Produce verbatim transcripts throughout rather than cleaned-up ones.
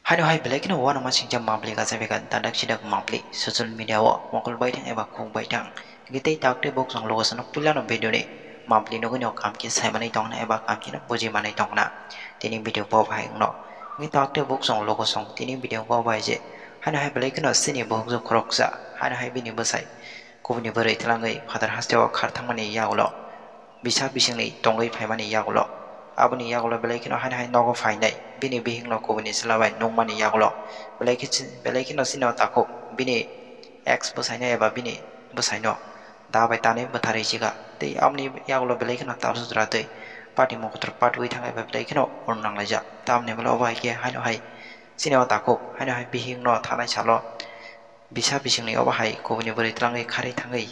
Haino hai belai kheno uanama singcha mapli kacha beka dadak sidak mapli social media o mokol baithang eba khuk baithang. Hingke tei takte bok chwng logo sano puilano video ni mapli nugui no kam khe sai manwi tongna eba kam khe no buji manwi tongna. Tini video bo bahai wngno. Hingke takte bok chwng logo song tini video bo bahai je. Haino hai belai kheno chini bohok je khoroksa. Haino hai bini bwsai kubuni bwrwi twlangwi phatar hasteo khar thangmani yagulo. Bisa bisingni tongwi phaimani yagulo. Aboni yagulo belai kheno haino hai nogo phainai. Bini bihikno kubuni chwla bai nukmani yagulo. Belai khe chi-, belai kheno chini o takhuk bini ex bwsaino eba bini bwsaino da bai tanwi bwtharwi chikha. Tei aboni yagulo belai kheno tapsudra tei pati mokotor patwi thangwi bai belai kheno oro nanglaijak. Tamni hwnba obo hai khe haino hai chini o takhuk haino hai bihikno thanai salo bisa bisingni obo hai kubuni bwrwi twlangwi kharwi thangwi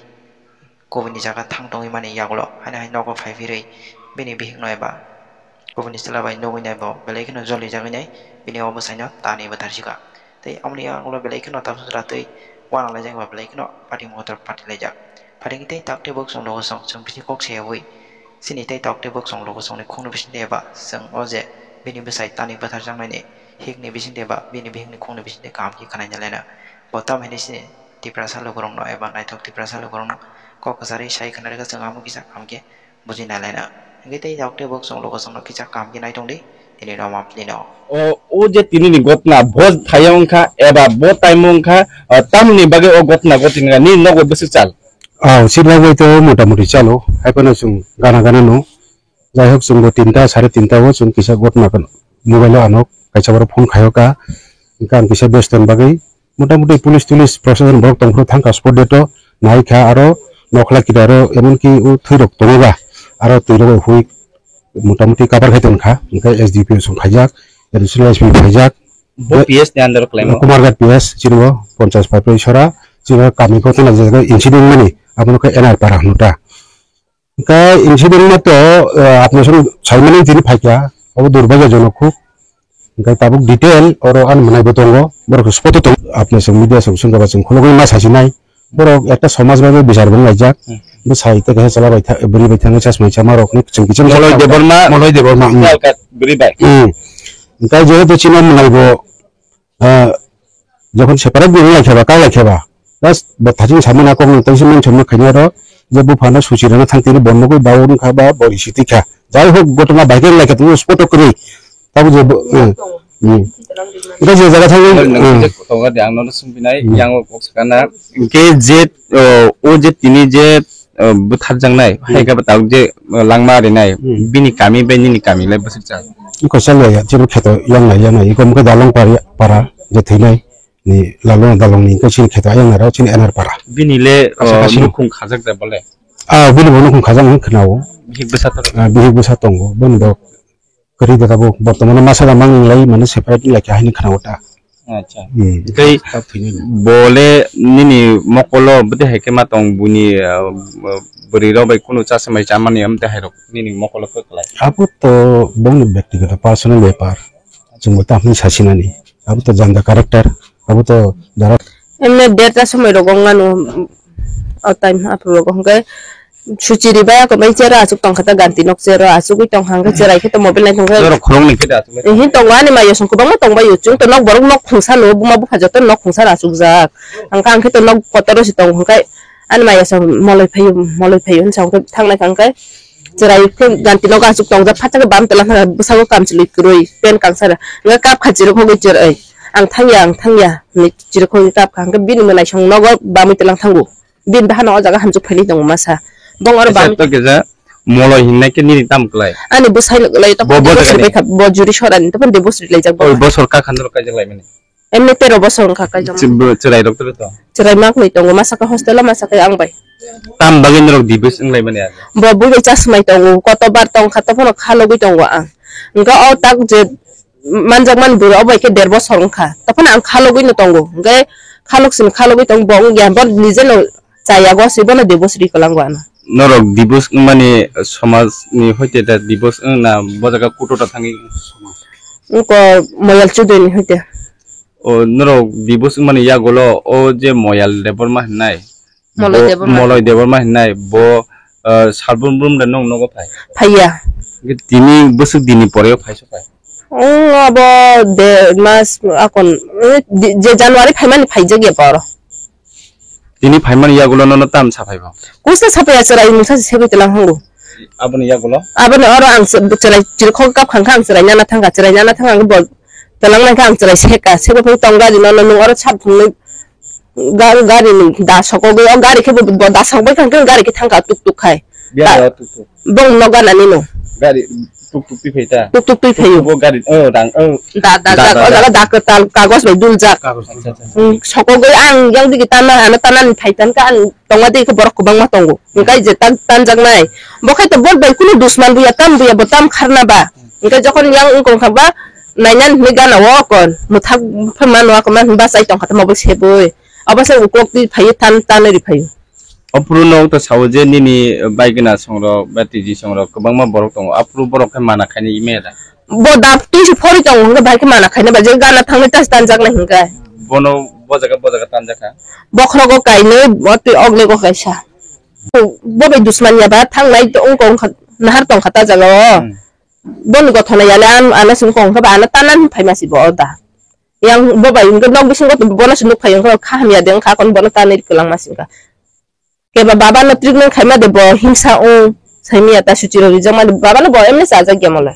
kubuni jaga thang tongwi mani yagulo haino hai nogo phai phirwi bini bihikno eba kubuni chwla bai nugwi nai bo belai kheno joli jagwi nai bini o bwsaino tanwi bwtharjikha. Tei aboni yagulo belai kheno tapsudra tei uanalaijak ba belai kheno pati mokotor patilaijak. Pharingwi tei takte bok chwng logo song chwng bisi kok sayawi chini tei takte bok chwng logo songni khungni bisingtwi eba chwng o je bini bwsai tanwi bwtharjaknaini hikni bisingtwi eba bini bihikni khungni bisingtwi kaham khe khwnaina laina. Bo tamo hinwi chini Tiprasa lukurokno eba naithok Tiprasa lukurokno kok kwcharwi sai khna rwkha chwng amo kisa kaham khe buji nai laina. Hingke tei yakte bok chwng logo chwngno kisa kaham khe nai tongdi tini no mapli no. O, o je tini ni gotna bo thayung wngkha eba bo time wngkha, o, tamni bagwi o gotna goti wngkha nini nogo bwswk chal? Ah, sibagwi to motamoti chalo, hai phano chwng gana gana no. Jai hok, chwngbo tinta, sare tinta o chwng kisa gotma mobile o ano kaisa borok phone khaio ka, hwnkhe ang kisa besto ni bagwi motamoti police tulis proshashan borok tongphuru thangkha spot date o, naikha aro nokla kida aro emonki o thwi rok tongo ba, aro twi rok hui motamoti cover khai tongkha, hwnkhe S D P O chwng khaijak, additional S P phaijak. Bo P S ni under o kwlaimo? Kumarghat P S, chini bo ponchas pai sora, chini bo kami kotona je incident mani, abono khe N R para hwnnw ta. Hwnkhe incident ma to, eh, apni song saimani tini phaikha, obo durbhagyajonok khub. Hwnkhe tabuk detail oro ani mwnai bo tongo, borok spot o tongo. Apni song media song song ba chwng khulugwi ma sasinai. Borok ekta somaj bagwi bichar bung laijak. Hmm. Bo sai te kaisa chwla bai tha-, bwrwi bai thangwi chasmai chama rok ni chwng kiching Moloi Debbarma. Moloi Debbarma, hmm. Bwrwi bai. Hmm. Hwnkhe jehetu chini mwnai bo Ah, jokhon separate ni lai kheba, kai lai kheba. Just bo thajing samani kok ni tengsi mung samani khaina ro, je buphano suchi rana thang tini bo nugui ba wng kha ba bo isi twi kha. Jai hok gotoma bai khe lai kha tini spot o kwrwi. Tabo je bo, eh, hmm. Hwnkhe je jaga thangwi, Nang eh. Je kotoga de ang nono swngpinai, Hmm. Yang o kok sakana. Hwnkhe je, o, o je tini je, o, bwtharjaknai, Hmm. Hai khe bo tabuk je, o, langma rinai, Hmm. Bini kami bai nini kami lai bwswk chal? Iko chal ya, chini kheto yang lai ya nai, iko mukhe dalong para, para, je thwinai, ni lalo dalong ni, iko chini kheto ayang nara, chini N R para. Bini le, Kasa o, kasi. Nukhung khajak da bole? Ah, bini bo nukhung khajak wng khna o. Bihik bwsa tongo? Ah, bihik bwsa tongo, bini bo kwrwi da tabuk, bortomano masa da mang lai, mane separate lai kha hini khna o ta. Acha. Hmm. Tei Ta thwinai. Bole nini mokolo bwtwi hai khe ma tong buni, ah, bwrwi rok bai kunu chasmai chamani amtwi hai rok nini mokolo khe kwlai. Abo to bongni byaktigoto personal bepar. Chwngbo tamo sasinani. Abo to janda character. Abo to jara. Emne derta somoi rogo ngano, o time aphuru rogo hwnkhe Suchiri bai ako bai chero achuk tongkha ta ganti nok chero achugwi tongkha hwnkhe cherai khe to mobile nai tongkha. Norok khoroknwi khe da achuk lai. Ehin tongo ani mai yosong kwbangma tongbai yo chwng to nok borok nok khungsa no buma bupha joto nok khungsa no achukjak. Hwnkhe ang khe to nok kotoro se tongo hwnkhe ani mai yosong moloi phaio moloi phaio hinsa hwnkhe thangnai kha hwnkhe cherai khe ganti nok achuk tongjak phatsa khe bam tola khe bwskango kamchwlwi kwrwi pant kangsa hwnkhe kap kha chirwk hogwi cherai ang thangya ang thangya hinwi chirwk hogwi kap kha hwnkhe bini mwnaisong nogo bamwi tola thango. Bini bahano o jaga hamchwk phailai tongo masa. Bong oro Kaisa bam to kisa moloi hinna khe nini tamo kwlai? Ani bwsai lai to Bo, bo divorce jaga ni? Bai kha, bo juri sorani to divorce ri laijak bo. Oi, bosor ka khan ro kaijak lai mani. Emne tero bosor wngkha kaijak. Chwrai rok to to. Chwrai mak ni tongo masa ka hostel o masa ka ang bai. Tam bagwi norok divorce wng lai mani age? Bo bui bai chasmai tongo, koto bar tong kha to phano khalogwi tongo ang. Wngkha o tak je manjakmani bwrwi obo hai khe der bosor wngkha. Tophano ang khalogwi no tongo. Hwnkhe khalok simi khalogwi tongo, bo wngya, bo nije no chaya go se, bono divorce ri kwlango ano. Norok divorce wngmani somaj ni hoite da divorce wngna bo jaga kuto ta thangwi? Wngko Moyal Chudri ni hoite. O norok divorce wngmani yagulo o je Moyal Debbarma hinai, Moloi Bo-, Debbarma. Moloi Debbarma hinai bo, ah, salbrum brum da nong nogo phai? Phaiya. Hwnkhe tini bwswk dini pore o phai se phai? Wng abo de mas akon, eh, di-, je January phaimani phaijak ya boro. Tini phaimani yagulo nono tam saphai bo? Kusa saphai ya chwrai mungsa se segwi tlang hango. Aboni yagulo? Aboni oro ang se-, chwrai chirkhok kap khangkha ang chwrai nana thangkha, chwrai nana thangkha ang bo tlang nangkha ang chwrai seka, seka phai tong gari nono nung oro sap phungni Gar-, gari ni da sokogwi, o gari khe bo, bo da sokbai kha, khe gari khe thangkha tuk tuk khai. Biya Da-, ya tuk tuk. Bong no gana ni no. Gari tuk tuk twi phai ta. Tuk tuk twi phaio. Bo gari, oh, dang, oh. Da, da, Da, da, da, o da. jaga da kwtal kagos bai duljak. Acha, acha. Hmm, sokogwi ang yang digi tana, ano tana ni phai tan ka, ang tongma digi khe borok kwbangma tongo. Hingkai je tan, tanjak nai. Bo khai to bol bai kunu dusman buya, tam buya, bo tam kharna ba. Hingkai jokhon yang wngkong kha ba, nainan hinwi gana o kon, muthak pha mano ako man hinba chai tongkha tamo bo seboi. Abo se uklok twi phaiwi tan tanwi ri phaio. Aphuru no to sao je nini baigwna songrok ba tiji songrok kwbangma borok tongo. Aphuru borok khe mana khaini ime da. Bo da twi se phori tongo hwnkhe bai khe mana khaina ba je gana thangwi tas tanjak nai hwnkhe. Bono bo jaga bo jaga tanjak kha. Bokhrogo kainwi bo twi oglego kaisa. Bo bai dusman ya ba thangnai to wngkong kha nahar tongkha ta jaga o. Hmm. Boni gothona yale an ana sing kong kha ba ana tanan phai masi bo da. Yang bo bai wngkhe nok bisingo to bono se nuk phai wngkha kha hamya de wngkha kon bono tanwi kwlang ma singkha. Keba baba no treatment khaima de bo himsa ong saimiya ta suchiro rijak ma de baba no bo emne chajak ya mole.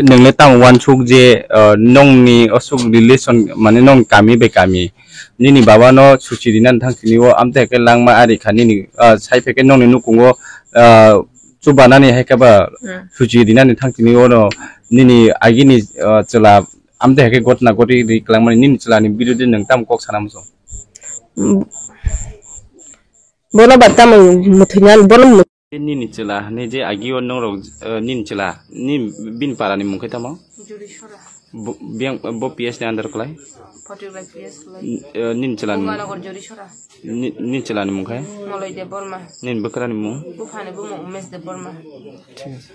Nongle tamo wansuk je, ah, nongni osuk relation mane nong kami bai kami nini baba no suchi rinani thang tini o amte ke langma ari kha nini, ah, sai pheke nongni nukungo, ah, chubanani hai khe ba Hmm. suchi rinani thang tini o no nini agini, ah, chwla amte hai khe gotna goti ri kwlangmani nini chwlani birude nwng tamo kok sana muchung? Bono ba tamo muthungya, bono mu- Nini chwla hinwi je agio norok, eh, nini chwla, ni bini parani mung khe tamo? Juri Sora. Bo, biyang, bo P S ni under kwlai? Photo kwlai P S kwlai. N-, eh, nini chwlani mung? Ganganagar Juri Sora. Ni, nini chwlani mung khe? Moloi Debbarma. Nini bwkrani mung? Buphani bumung Umesh Debbarma. Thik ase.